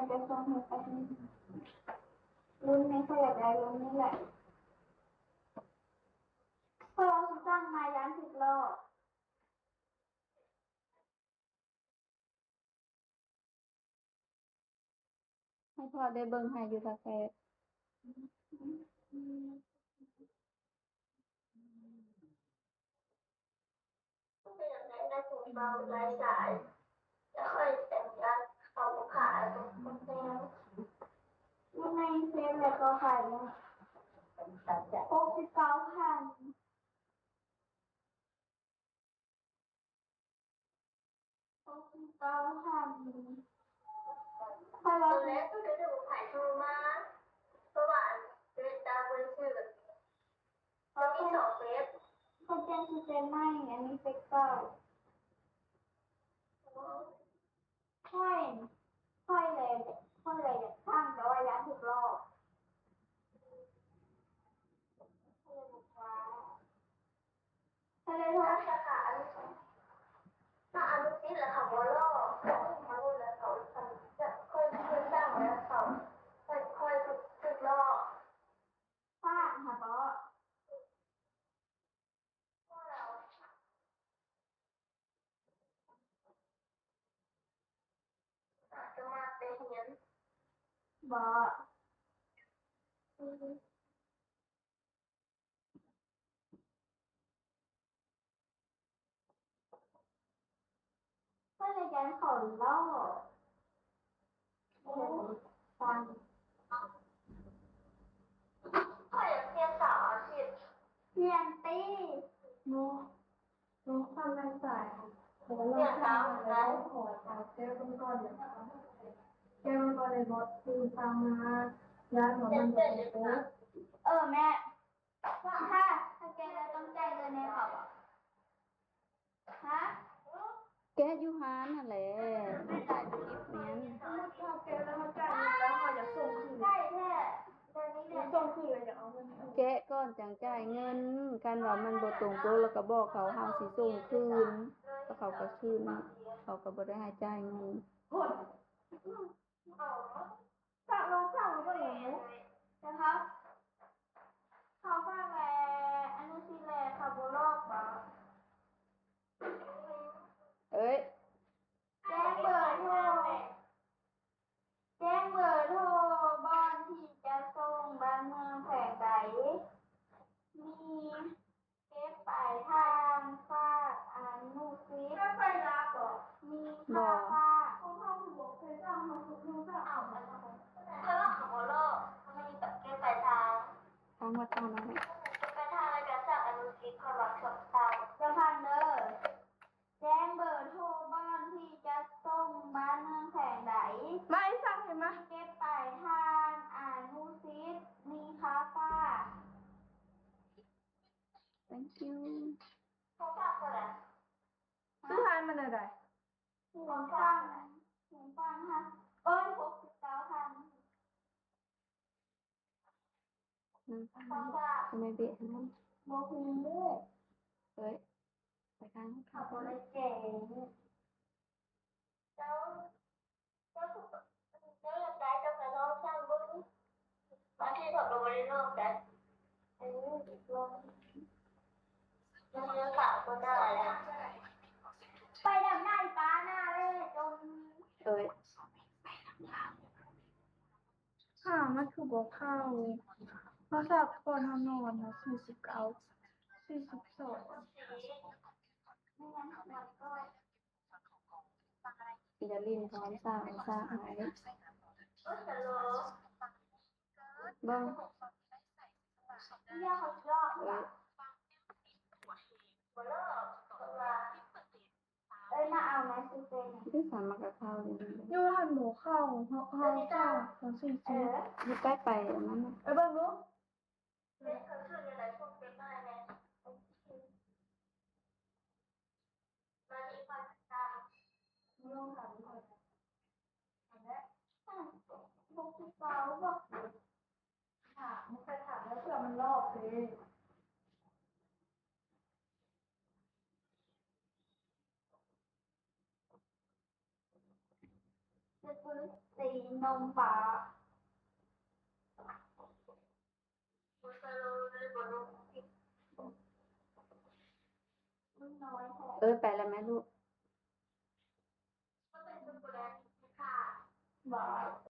ຈະສົ່ງໃຫ້ແອັດມິນ ລຸ້ນໃນ ຂ້ອຍຢາກໄດ້ລຸ້ນນີ້ແຫຼະ ເພາະວ່າຊິສັ່ງມາຢ້ານຖືກຫຼອກ. ໃຫ້ພໍ່ໄດ້ເບິ່ງໃຫ້ຢູ່ທ່າແຂກ. ຢູ່ໃນເຟສແລ້ວກໍຂາຍເນາະ ຫົກສິບເກົ້າພັນ. ເກົ້າພັນ ຂ້ອຍວ່າ ຕອນແລກກໍໄດ້ໄປໂທມາ ເພາະວ່າອັນເວດດາບໍ່ໄດ້ຊື້ ມັນມີສອງເຟສ ຂ້ອຍປ່ຽນຊື່ເຟສໃໝ່ ອັນນີ້ເຟສເກົ່າ. ຂ້ອຍ ຂ້ອຍເລີຍ ຂ້ອຍເລີຍຢາກຖາມ ແຕ່ວ່າຢ້ານຖືກຫຼອກ ເລີຍບອກວ່າ ທະເລທອງ ສາຂາອະນຸສິດ ຖ້າອະນຸສິດແລ້ວເຂົາບໍ່ຫຼອກ ເຂົາບໍ່ຫຼອກແລ້ວເຂົາ ເຂົາ ເຂົາ ເຂົາ ເຂົາ ເຂົາ ເຂົາຖືກຫຼອກ ຝາກຫາເບາະ ອາດຈະມາແຕ່ຮຽນ ເບາະ. ຂ້ອຍລະຢ້ານເຂົາຫຼອກ ໂອ້ ຟັງ ຂ້ອຍຢາກຮຽນເສົາອາທິດ ຮຽນຕິ ໂມ ໂມ ຄວາມຕັ້ງໃຈ ແຕ່ວ່າລອງທຳມາແລ້ວ ຂໍເອົາແກ້ວເບິ່ງກ່ອນເດີ ແກ້ວເບິ່ງກ່ອນເດີ ບໍ່ ຕື່ນຟັງມາ ຢ້ານວ່າມັນບໍ່ຕົງປົກ ເອີ ແມ່ ຖ້າ ຖ້າແກ້ແລ້ວຕ້ອງຈ່າຍເງິນໃຫ້ເຂົາບໍ່? ຮະ? ແກະຢູ່ຮ້ານຫັ້ນແຫຼະ ແມ່ນຫຼາຍຄລິບແມ່ນ ຖ້າແກະແລ້ວເຮົາຈ່າຍເງິນແລ້ວເຮົາຢາກສົ່ງຄືນ ໃກ້ແທ້ ແບບນີ້ແຫຼະ ສົ່ງຄືນແລ້ວຢາກເອົາເງິນຄືນ ແກະກ່ອນຈັ່ງຈ່າຍເງິນ ຄັນວ່າມັນບໍ່ຕົງປົກແລ້ວກໍບອກເຂົາ ເຮົາຊິສົ່ງຄືນ ແລ້ວເຂົາກໍຄືນ ເຂົາກໍບໍ່ໄດ້ໃຫ້ຈ່າຍເງິນ ພຸ້ນ. ເອົາ ຝາກລອງຝາກໄວ້ເບິ່ງເນາະ ເຈົ້າ ເຂົາຝາກແລະ ອັນນີ້ຊິແລ ເຂົາບໍ່ຫຼອກບໍ່? ເອີຍ ແຈ້ງເບີໂທ ແຈ້ງເບີໂທ ບ່ອນທີ່ຈະສົ່ງ ບ້ານເມືອງແຂວງໃດ ມີ ເກັບປາຍທາງ ຝາກອະນຸສິດ ມີຄ່າຝາກ ຂອງເຮົາຄືບໍ່ເຄີຍສ້າງ ເຮົາຄືບໍ່ສ້າງ ເອົາ ເຂົາວ່າເຂົາບໍ່ຫຼອກ ເຂົາມີແບບເກັບປາຍທາງ ທາງວັດເຮົານັ້ນແຫຼະ ເກັບປາຍທາງ ແລ້ວກໍຝາກອະນຸສິດ ເຂົາວ່າສອງພັນ ສອງພັນເດີ ແຈ້ງເບີໂທ ບ່ອນທີ່ຈະສົ່ງ ບ້ານເມືອງແຂວງໃດ ມາ ອີ່ສັງ ເຫັນມາ ເກັບປາຍທາງ ອະນຸສິດ ມີຄ່າຝາກ. Thank you. ຂອງຝາກເທົ່າໃດ? ຊື້ຮ້ານມັນແນວໃດ? ຂອງຝາກ ຂອງຝາກຮະ ເອີຍ ຫົກສິບເກົ້າພັນ. ຂອງຝາກ ທຳໄມເບະຫັ້ນ? ບໍ່ຮູ້. ເອີຍ ໄປທາງ ເຂົາບໍ່ໄດ້ແຈ້ງ. ເຈົ້າ ເຈົ້າ ເຈົ້າຢາກໄດ້ເຈົ້າກໍລອງສັ່ງເບິ່ງ ບາງທີເຂົາກໍບໍ່ໄດ້ລອກໄດ້ ອັນນີ້ລອງ ລອງເລືອກເອົາກໍໄດ້ແຫຼະ ໄປນຳນາຍປ້ານາແຫຼະ ຈົນ ເອີຍ ຫາມັນຄືບໍ່ເຂົ້າ ເຮົາສາກກ່ອນເຮົານອນນະ ສີ່ສິບເກົ້າ ສີ່ສິບສອງ. ຢ່າຫຼິ້ນພອນສາວສາວຫາຍເດ້ ເບິ່ງ ເອີຍ ເອີຍ ມາເອົາມາຊິເປັນ ຢູ່ຫັ້ນບໍ່ເຂົ້າ ຢູ່ຫັ້ນບໍ່ເຂົ້າ ເຈົ້າ ຂອງສີ່ສິບ ຢູ່ໃກ້ໄປອັນນັ້ນນະ ໄປເບິ່ງດູ. ເປັນເຂົາຊື່ແນວໃດ ສົ່ງເປັນມາໃຫ້ແດ່ ມາທີ່ຂ້ອຍຈະຕາມ ລອງຖາມຂ້ອຍ ຫັ້ນແຫຼະ ບໍ່ຄືເກົ່າບໍ່ ຖາມ ບໍ່ຄ່ອຍຖາມແລ້ວ ເພື່ອມັນຫຼອກເດ້. ຕີນົມປາ. ເອີ ໄປແລ້ວແມ່ລູກ. ບໍ່